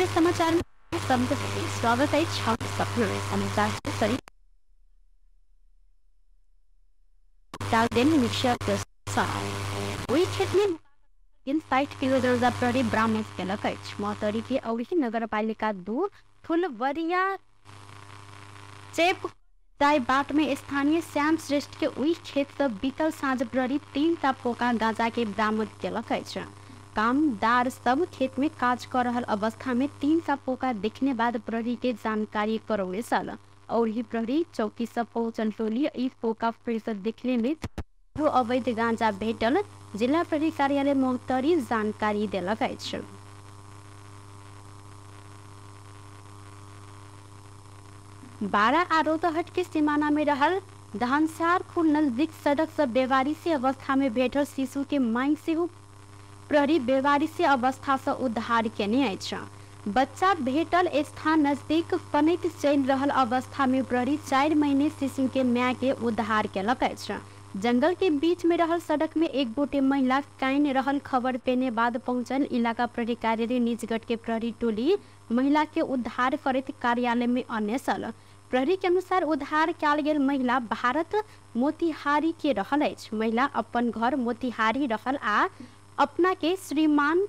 समाचार में सबके स्वागत है। समाचार क्षेत्र में 60 किलो दर्जा प्रहरी बरामद केलक अछि। महोत्तरी के औरही नगरपालिका 2 फुलवरिया चेप दाई बाट में स्थानीय श्याम श्रेष्ठ के ओहि खेत से बीतल साँझ प्रहरी 3टा पोका गांजा के बरामद केलक अछि। कामदार सब खेत में काज कर रहल अवस्था में 3टा पोका देखने बाद प्रहरी के जानकारी करौने छल। और ही प्रहरी चौकी से पहुंचल टोली ई पोका फिर से देखने में अवैध गांजा भेटल जिला प्रहरी कार्यालय महोत्तरी जानकारी देलक अछि। बारा आ रौतहट के सीमाना में रहल धनसार खुल नजदीक सड़क से बेवारिसी अवस्था में भेटल शिशु के मांग सेहो प्रहरी बेवारिसी अवस्था से उद्धार केने अछि। बच्चा भेटल स्थान नजदीक पनैत चलि रहल अवस्था में प्रहरी 4 महीने शिशु के माय के उद्धार केलक अछि। जंगल के बीच में रहल सड़क में एक गोटे महिला काइन रहल खबर पेने बाद पहुंचल इलाका प्रहरी कार्यालय निजगढ़ के प्रहरी टोली महिला के उद्धार करैत कार्यालय में अन्य छल। प्रहरी के अनुसार उद्धार कयल गेल महिला भारत मोतिहारी के रहल अछि। महिला अपन घर मोतिहारी रहल आ अपना के श्रीमान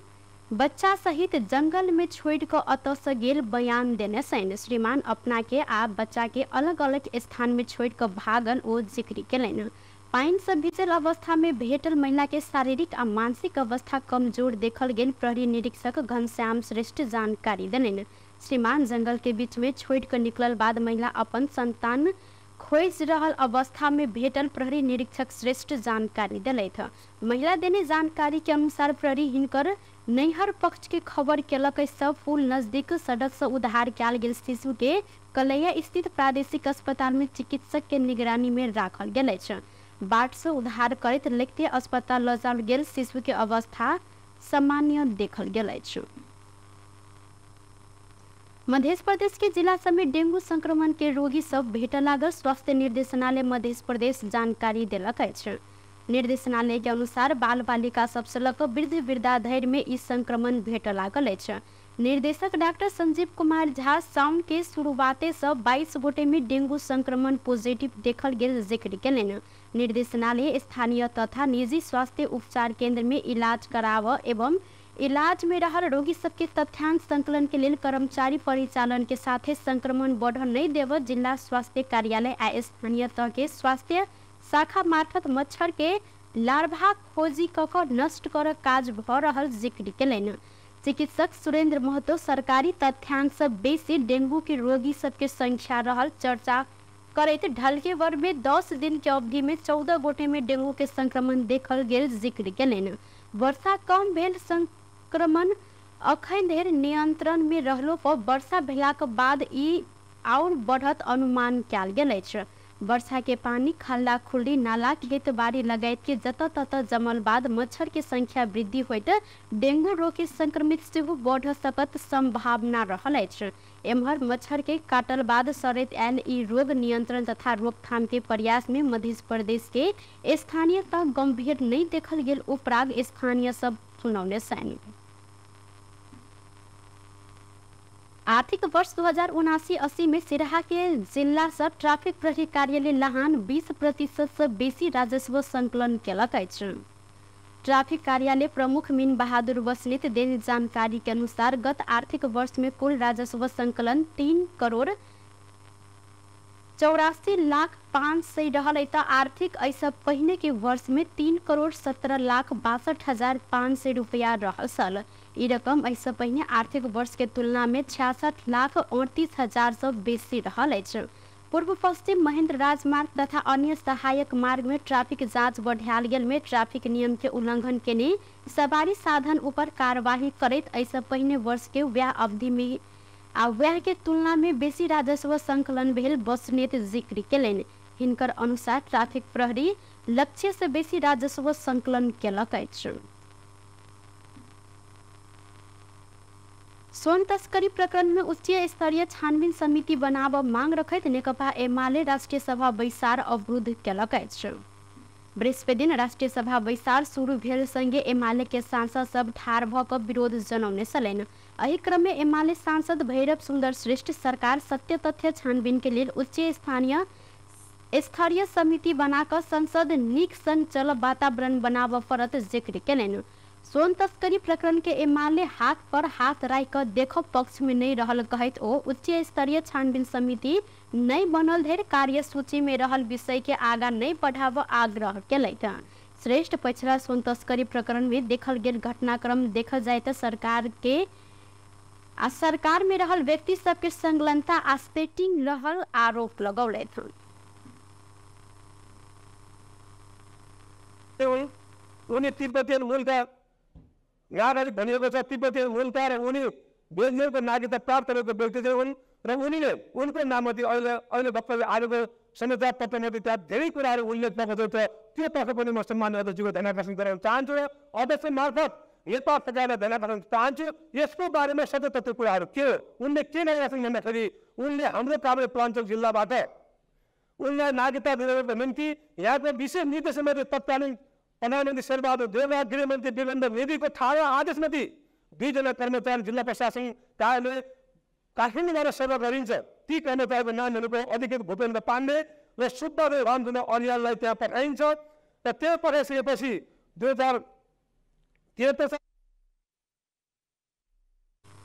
बच्चा सहित जंगल में छोड़ कऽ अतऽ से गेल बयान देने छनि। श्रीमान अपना के आ बच्चा के अलग अलग स्थान में छोड़ कऽ भागल ओ जिक्र केलनि। पानि से भिजल अवस्था में भेटल महिला के शारीरिक आ मानसिक अवस्था कमजोर देखल गेल प्रहरी निरीक्षक घनश्याम श्रेष्ठ जानकारी देलनि। श्रीमान जंगल के बीच में छोड़ कऽ निकलल बाद महिला अपन संतान खोज रहल अवस्था में भेटल प्रहरी निरीक्षक श्रेष्ठ जानकारी देलथि। महिला देने जानकारी के अनुसार प्रहरी हिनकर नैहर पक्ष के खबर केलक। सब पुल नजदीक सड़क से उद्धार कयल गेल शिशु के कलैया स्थित प्रादेशिक अस्पताल में चिकित्सक के निगरानी में राखल गेल अछि। बाट से उद्धार करैत लिखते अस्पताल लऽ जाओल गेल शिशु के अवस्था सामान्य देखल गेल अछि। मध्य प्रदेश के जिला सब में डेंगू संक्रमण के रोगी सब भेटऽ लागल स्वास्थ्य निर्देशनालय मध्य प्रदेश जानकारी देलक अछि। निर्देशनालय के अनुसार बाल बालिका सबसे लऽ कऽ वृद्ध वृद्धा धरि में ई संक्रमण भेटऽ लागल अछि। निर्देशक डॉक्टर संजीव कुमार झा साउन के शुरुआते से 22 गोटे में डेंगू संक्रमण पॉजिटिव देखल गेल जिक्र केलनि। निर्देशनालय स्थानीय तथा निजी स्वास्थ्य उपचार केंद्र में इलाज कराव एवं इलाज में रहल रोगी सबके तथ्यांक संकलन के लेल कर्मचारी परिचालन के साथे संक्रमण बढ़ नहीं देव जिला स्वास्थ्य कार्यालय आ स्थानीय तह के स्वास्थ्य शाखा मार्फत मच्छर के लार्वा खोजी कऽ कऽ नष्ट कर काज भऽ रहल जिक्र केलनि। चिकित्सक सुरेंद्र महतो सरकारी तथ्यांक से बेसी डेंगू के रोगी सबके संख्या रहल चर्चा करैत ढलकेवर में 10 दिन के अवधि में 14 गोटे में डेंगू के संक्रमण देखल गेल जिक्र केलनि। वर्षा कम भेल संक्रमण अखन धरि नियंत्रण में रहलो पर वर्षा भेलाक बाद ई और बढ़त अनुमान कयल गेल अछि। वर्षा के पानी खल्ला खुल्ली नाला खेत बाड़ी लगायत के जतऽ ततऽ जमल बाद मच्छर के संख्या वृद्धि होइत डेंगू रोग के संक्रमित सेहो बढ़ सकत संभावना रहल अछि। एम्हर मच्छर के काटल बाद सड़ैत आयल ई रोग नियंत्रण तथा रोकथाम के प्रयास में मध्य प्रदेश के स्थानीय तह गंभीर नहीं देखल गेल उपराग स्थानीय सब सुनौने छनि। आर्थिक वर्ष 2079-80 में सिराहा के जिला से ट्राफिक प्रहरी कार्यालय लहान 20% से बेसी राजस्व संकलन केलक अछि। ट्राफिक कार्यालय प्रमुख मीन बहादुर बस्नेत देने जानकारी के अनुसार गत आर्थिक वर्ष में कुल राजस्व संकलन 3,84,05,000 रहल त आर्थिक ऐसा पहिने के वर्ष में 3,17,62,500 रुपया रहल छल। ई रकम ऐसा पहिने आर्थिक वर्ष के तुलना में 66,38,000 से बेसी रहल अछि। पूर्व पश्चिम महेंद्र राजमार्ग तथा अन्य सहायक मार्ग में ट्रैफिक जांच बढ़ायल गेल में ट्रैफिक नियम के उल्लंघन केने सवारी साधन ऊपर कार्यवाही करैत ऐसा पहिने वर्ष के वह अवधि में आ वह के तुलना में बेसी राजस्व संकलन भेल बस्नेत जिक्र केलनि। हिनकर अनुसार ट्रैफिक प्रहरी लक्ष्य से बेसी राजस्व संकलन केलक अछि। सोन तस्करी प्रकरण में उच्च स्तरीय छानबीन समिति बनाब मांग रखैत नेकपा एमाले राष्ट्रिय सभा बैसार अवरुद्ध केलक अछि। बृहस्पति दिन राष्ट्रिय सभा बैसार शुरू भेल संगे एमाले के सांसद सब ठाढ़ भ क विरोध जनौने छलनि। एहि क्रम में एमाले सांसद भैरव सुन्दर श्रेष्ठ सरकार सत्य तथ्य छानबीन के लेल उच्च स्थानीय स्तरीय समिति बनाकर संसद नीक सन चल वातावरण बनाबऽ पड़त जिक्र केलनि। सोन तस्करी प्रकरण के एमाले हाथ पर हाथ राखि कऽ देखब पक्ष में नहीं रहल कहैत ओ उच्च स्तरीय छानबीन समिति नहीं बनल धरि कार्यसूची में रहल विषय के आगा नहीं बढ़ाबऽ आग्रह केलथि। श्रेष्ठ पछिला सोन तस्करी प्रकरण में देखल गेल घटनाक्रम देखल जाय तऽ सरकार के आ सरकार में रहल व्यक्ति सबके संलग्नता आ सेटिंग रहल आरोप लगौलथि। उनी तिब्बतीय मूलका यहाँहरू भनिएको छ, तिब्बतीय मूलका र उनी बेल्जियमको नागरिकता प्राप्त गरेको व्यक्ति चाहिँ हुन् र उनीले उनको नाममाथि अहिले अहिले भर्खर आएको समाचार पत्रमाथि त्यहाँ धेरै कुराहरू उल्लेख भएको छ। त्यो तर्फ पनि म सम्मान्य अध्यक्षज्यूको ध्यान आकर्षण गराउन चाहन्छु र अध्यक्ष मार्फत नेपाल सरकारलाई ध्यान आकर्षण चाहन्छु। यसको बारेमा सत्य तथ्य कुराहरू के उनले के गरेका छन् भन्दाखेरि उनले हाम्रो काभ्रे पलाञ्चोक जिल्लाबाट उनलाई नागरिकता दिनको निम्ति यहाँको विशेष निर्देशनमाथि तत्कालीन प्रधानमन्त्री शेरबहादुर देउवा, गृहमन्त्री वीरेन्द्र रेग्मीको ठाडो आदेशमाथि 2जना कर्मचारी जिल्ला प्रशासन कार्यालय काठमाडौँबाट सेवा गरिन्छ। ती कर्मचारीको नामहरूको अधिकृत भूपेन्द्र पाण्डे र सुब्बा रामचन्द्र अर्याललाई त्यहाँ पठाइन्छ र त्यहाँ पठाइसकेपछि 2073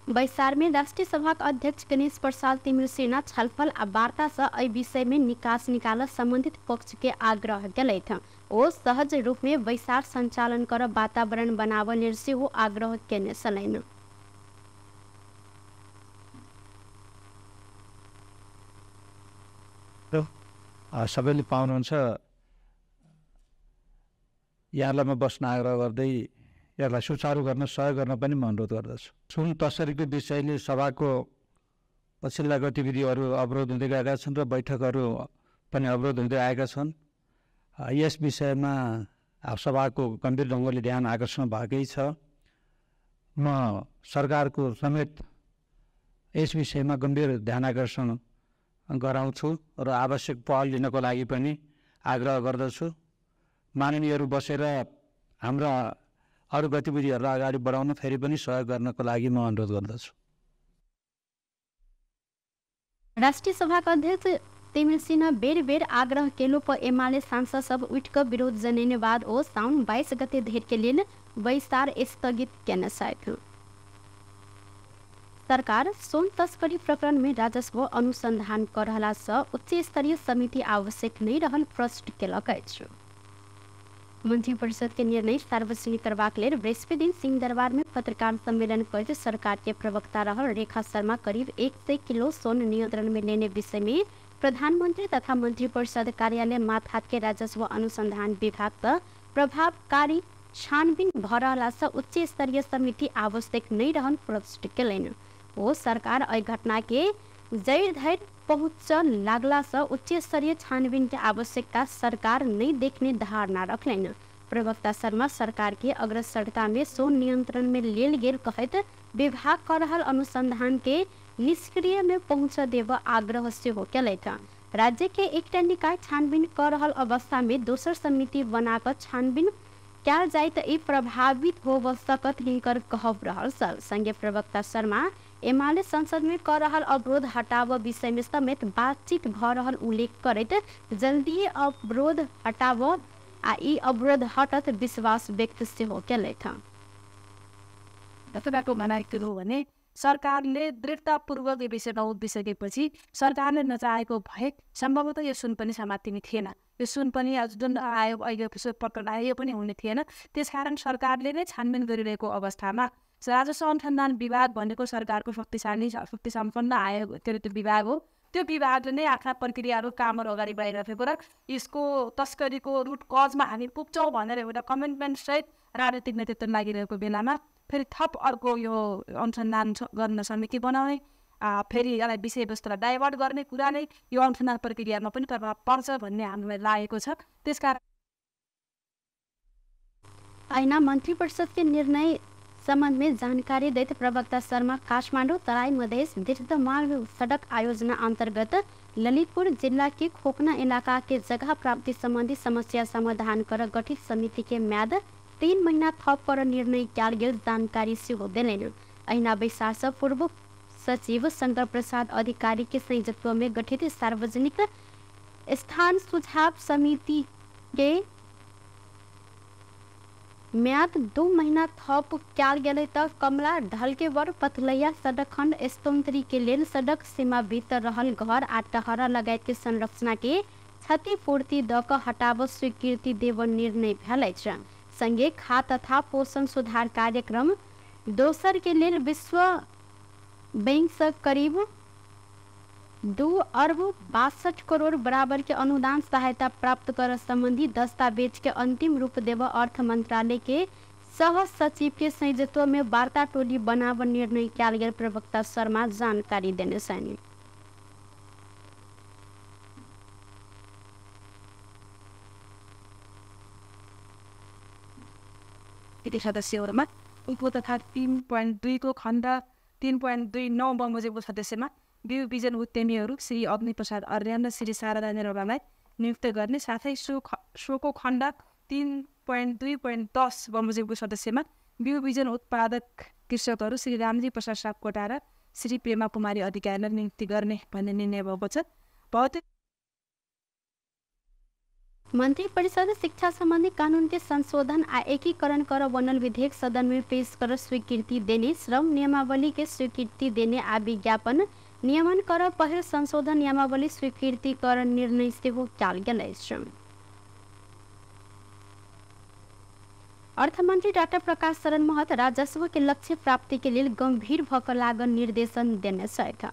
बैसार में राष्ट्रिय सभा अध्यक्ष गणेश प्रसाद तिमिल्सिना छलफल आ वार्ता से एहि विषय में निकास निकाल संबंधित पक्ष के आग्रह केलथि। ओ सहज रूप में बैसार संचालन कर वातावरण बनाबऽ लेल सेहो आग्रह केने छलनि। सबैले पाउनुहुन्छ। यहाँलाई म बस्न आग्रह गर्दै यसलाई सुचारू गर्न सहयोग गर्न पनि म अनुरोध गर्दछु। सुन तस्करीको विषयले सभाको पछिल्ला गतिविधिहरू अवरोध हुँदै गएका छन् र बैठकहरू पनि अवरोध हुँदै आएका छन्। यस विषयमा सभाको गम्भीर ढङ्गले ध्यान आकर्षण भएकै छ। म सरकारको समेत यस विषयमा गम्भीर ध्यान आकर्षण गराउँछु र आवश्यक पहल लिनको लागि पनि आग्रह गर्दछु। माननीयहरू बसेर हाम्रा अरू गतिविधिहरूलाई अगाडि बढाउन फेरि पनि सहयोग गर्नको लागि म अनुरोध गर्दछु। राष्ट्रिय सभाका अध्यक्ष तिमिल्सिना बेर बेर आग्रह केलो पर एमाले सांसद सब उठिक विरोध जनैने बाद ओ साउन 22 गते धरि के लेल बैसार स्थगित केने छथि। सरकार सोन तस्करी प्रकरण में राजस्व अनुसंधान कर रहला सँ उच्च स्तरीय समिति आवश्यक नहीं रहल प्रश्न केलक अछि। मंत्री परिषद के निर्णय सार्वजनिक करबाक लेल बृहस्पति दिन सिंहदरबार में पत्रकार सम्मेलन करैत सरकार के प्रवक्ता रहल रेखा शर्मा करीब 100 किलो सोन नियंत्रण में लेने विषय में प्रधानमंत्री तथा मंत्री परिषद कार्यालय माथात के राजस्व अनुसंधान विभाग त प्रभावकारी छानबीन भ रहला सँ उच्च स्तरीय समिति आवश्यक नहीं रहन प्रश्न केलनि। ओ सरकार एहि घटना के जड़ि धरि पहुँच लागला सँ उच्च स्तरीय छानबीन के आवश्यकता सरकार नहीं देखने धारणा रखलनि। प्रवक्ता शर्मा सरकार के अग्रसरता में सोन नियंत्रण में लेल गेल कहैत विभाग कर रहल अनुसंधान के निष्क्रिय में पहुँच देब आग्रह सेहो केलथि। राज्य के एकटा निकाय छानबीन कर रहल अवस्था में दोसर समिति बनाकर छानबीन कयल जाय तऽ ई प्रभावित होब सकत हिनकर कहब रहल छल। संगे प्रवक्ता शर्मा एमाले संसद में कर रहल अवरोध हटाव विषय में समेत बातचीत भ रहल उल्लेख करैत जल्दी अवरोध हटाव आ ई अवरोध हटत विश्वास व्यक्त सेहो केलथि। तपाईँको भनाइ के हो भने सरकारले दृढतापूर्वक यो विषयमा उभिसकेपछि सरकारले नचाहेको भए सम्भवतः यो सुन पनि समातिने थिएन। यो सुन पनि जुन आयो अहिले प्रकरण आयो यो पनि हुने थिएन। त्यसकारण सरकारले नै छानबिन गरिरहेको अवस्थामा राजस्व अनुसन्धान विभाग भनेको सरकारको शक्तिशाली शक्ति सम्पन्न आयोग के अरे त्यो विभाग हो। त्यो विभागले नै आफ्ना प्रक्रियाहरू कामहरू अगाडि बढाइराखेको र यसको तस्करीको रुट कजमा हामी पुग्छौँ भनेर एउटा कमिटमेन्टसहित राजनीतिक नेतृत्व लागिरहेको बेलामा फेरि थप अर्को यो अनुसन्धान गर्न समिति बनाउने फेरि यसलाई विषयवस्तुलाई डाइभर्ट गर्ने कुरा नै यो अनुसन्धान प्रक्रियामा पनि प्रभाव पर्छ भन्ने हामीलाई लागेको छ। त्यसकारण ऐना मन्त्री परिषद के निर्णय संबंध में जानकारी दैत प्रवक्ता शर्मा काठमाडौँ तराई मधेश दीर्घमार्ग सड़क आयोजना अंतर्गत ललितपुर जिला के खोकना इलाका के जगह प्राप्ति संबंधी समस्या समाधान कर गठित समिति के म्याद 3 महीना थप कर निर्णय कयल गेल जानकारी सेहो देलनि। अहिना बैसार से पूर्व सचिव शंकर प्रसाद अधिकारी के संयोजकत्व में गठित सार्वजनिक स्थान सुझाव समिति के म्याद 2 महीना थप कयल गेलै त कमला ढलकेवर पथलैया सडक खण्ड स्तोत्री के लेल सडक सीमा भीतर रहल घर आ टहरा लगायत के संरचना के क्षतिपूर्ति द क हटाब स्वीकृति देब निर्णय भेल अछि। संगे खाद्य तथा पोषण सुधार कार्यक्रम दोसर के लेल विश्व बैंक से करीब 2 अरब 62 करोड़ बराबर के अनुदान सहायता प्राप्त कर संबंधी दस्तावेज के अंतिम रूप देव अर्थ मंत्रालय के सह सचिव के संयोजकत्व में वार्ता टोली बनाव निर्णय कयल गेल प्रवक्ता शर्मा जानकारी देने छनि। सदस्यहरूमा उप तथा 3.2 को खण्ड 3.29 बमोजिमको सदस्यमा बिउ बिजन उद्यमीहरू श्री अग्निप्रसाद अर्याल र श्री शारदा निरौलालाई नियुक्त गर्ने, साथै सोको खण्ड 3.2.10 बमोजिमको सदस्यमा बिउ बिजन उत्पादक कृषकहरू श्री रामजी प्रसाद सापकोटा र श्री प्रेमा कुमारी अधिकारीलाई नियुक्ति गर्ने भन्ने निर्णय भएको छ। भौतिक मंत्री परिषद शिक्षा संबंधी कानून के संशोधन आ एकीकरण कर बनल विधेयक सदन में पेश कर स्वीकृति देने, श्रम नियमावली के स्वीकृति देने आ विज्ञापन नियमन कर पहिल संशोधन नियमावली स्वीकृति कर निर्णय सेहो कयल गेल अछि। अर्थमंत्री डाक्टर प्रकाश शरण महत राजस्व के लक्ष्य प्राप्ति के लेल गंभीर भऽ कऽ लागल निर्देशन देने छथि।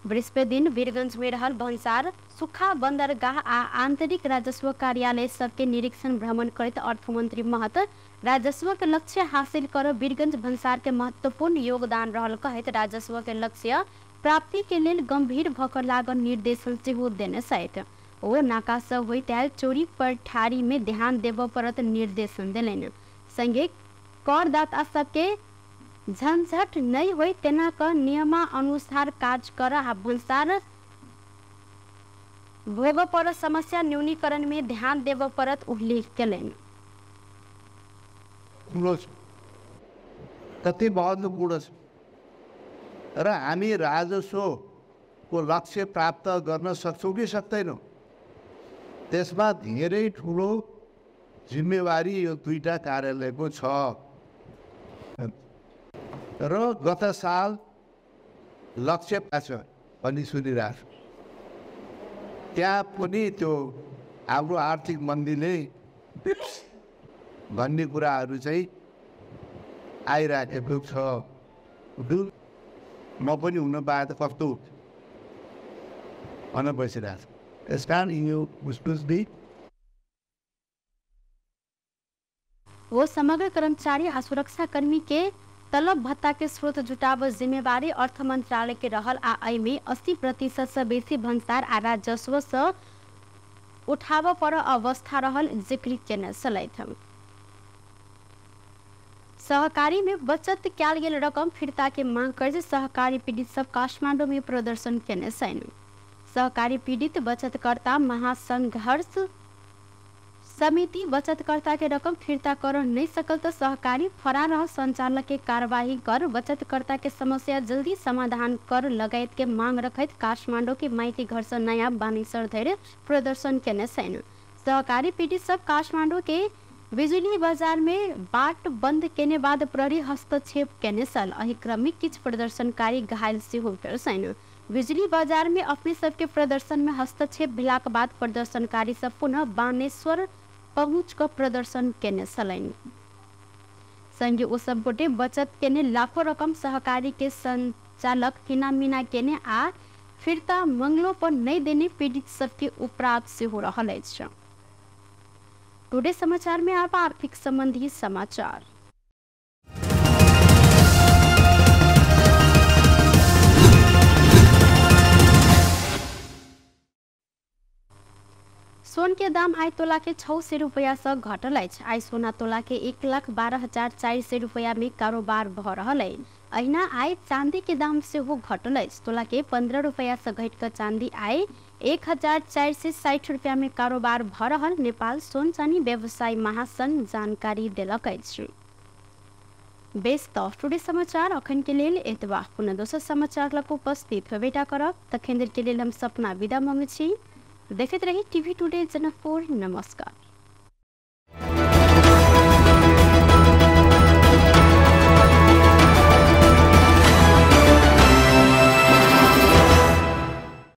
बृहस्पति दिन वीरगंज में रहल भन्सार सुखा बंदरगाह आ आंतरिक राजस्व कार्यालय सबके निरीक्षण भ्रमण करैत अर्थमंत्री महत राजस्व के लक्ष्य हासिल कर वीरगंज भन्सार के महत्वपूर्ण योगदान रहल कहैत राजस्व के लक्ष्य प्राप्ति के लेल गंभीर भऽ कऽ लागल निर्देशन सेहो देने छथि। ओ नाका सब होइत आयल चोरी पर ठारी में ध्यान देबऽ पड़त निर्देशन देलनि। संगे करदाता सबके झंझट नहीं हो तेना क नियमानुसार काज कर आ भन्सार भोग पर समस्या न्यूनीकरण में ध्यान देबऽ पड़त उल्लेख केलनि। कति महत्त्वपूर्ण छ र हामी राजस्वको लक्ष्य प्राप्त गर्न सक्छौँ कि सक्दैनौँ त्यसमा धेरै ठुलो जिम्मेवारी यो दुईटा कार्यालयको छ र गत साल लक्ष्य पाछ भन्ने सुनिरहेको छु। त्यहाँ पनि त्यो हाम्रो आर्थिक मन्दीले भन्ने कुराहरू चाहिँ आइराखेको छ। म पनि हुन पाए त कस्तो भन्न बसिरहेको छु। यसकारण यो बुझ्नुहोस्। वो समग्र कर्मचारी आ सुरक्षाकर्मी के तलब भत्ता के स्रोत जुटाव जिम्मेवारी अर्थ मंत्रालय के रहल आ एहिमे 80% से बेसी भन्सार आ राजस्व से उठाव पर अवस्था रहल जिक्र केने छलथि। सहकारी में बचत कयल गेल रकम फिर्ता के मांग करैत सहकारी पीड़ित सब काठमांडू में प्रदर्शन केने छनि। सहकारी पीड़ित बचतकर्ता महासंघर्ष समिति बचतकर्ता के रकम फिर्ता कर नहीं सकल तो सहकारी फरार रह संचालक के कार्रवाई कर बचतकर्ता के समस्या जल्दी समाधान कर लगायत के मांग रखैत काठमांडू के माइती घर से नयाँ बानेश्वर धरि प्रदर्शन केने छनि। सहकारी पीड़ित सब काठमांडू के बिजुली बाजार में बाट बंद केने बाद प्रहरी हस्तक्षेप केने छल। एहि क्रम में किछु प्रदर्शनकारी घायल सेहो भेल छनि। बिजुली बाजार में अपने सबके प्रदर्शन में हस्तक्षेप भेलाक बाद प्रदर्शनकारी सब पुनः बानेश्वर पहुँच कऽ प्रदर्शन केने छलनि। संगे ओ सब गोटे बचत केने लाखों रकम सहकारी के संचालक किनामिना केने आ फिर्ता मंगलो पर नहीं देने पीड़ित सबके उपराग सेहो रहल अछि। टुडे समाचार में आप आर्थिक संबंधी समाचार। सोन के दाम आइ तोला के 600 रुपया से घटल अछि। आइ सोना तोला के 1,12,400 रुपया में कारोबार भ रहल अछि। अहिना आइ चांदी के दाम सेहो घटल अछि। तोला के 15 रुपया से घटि कऽ चांदी आइ 1,460 रुपया में कारोबार भ रहल नेपाल सोन चानी व्यवसायी महासंघ जानकारी देलक अछि। बेस त टुडे समाचार अखन के लेल एतबा। पुनः दोसर समाचार लग उपस्थित होबेटा करब। तखन देर के लेल हम सपना विदा मांगै छी। देखैत रही टीवी टुडे जनकपुर। नमस्कार।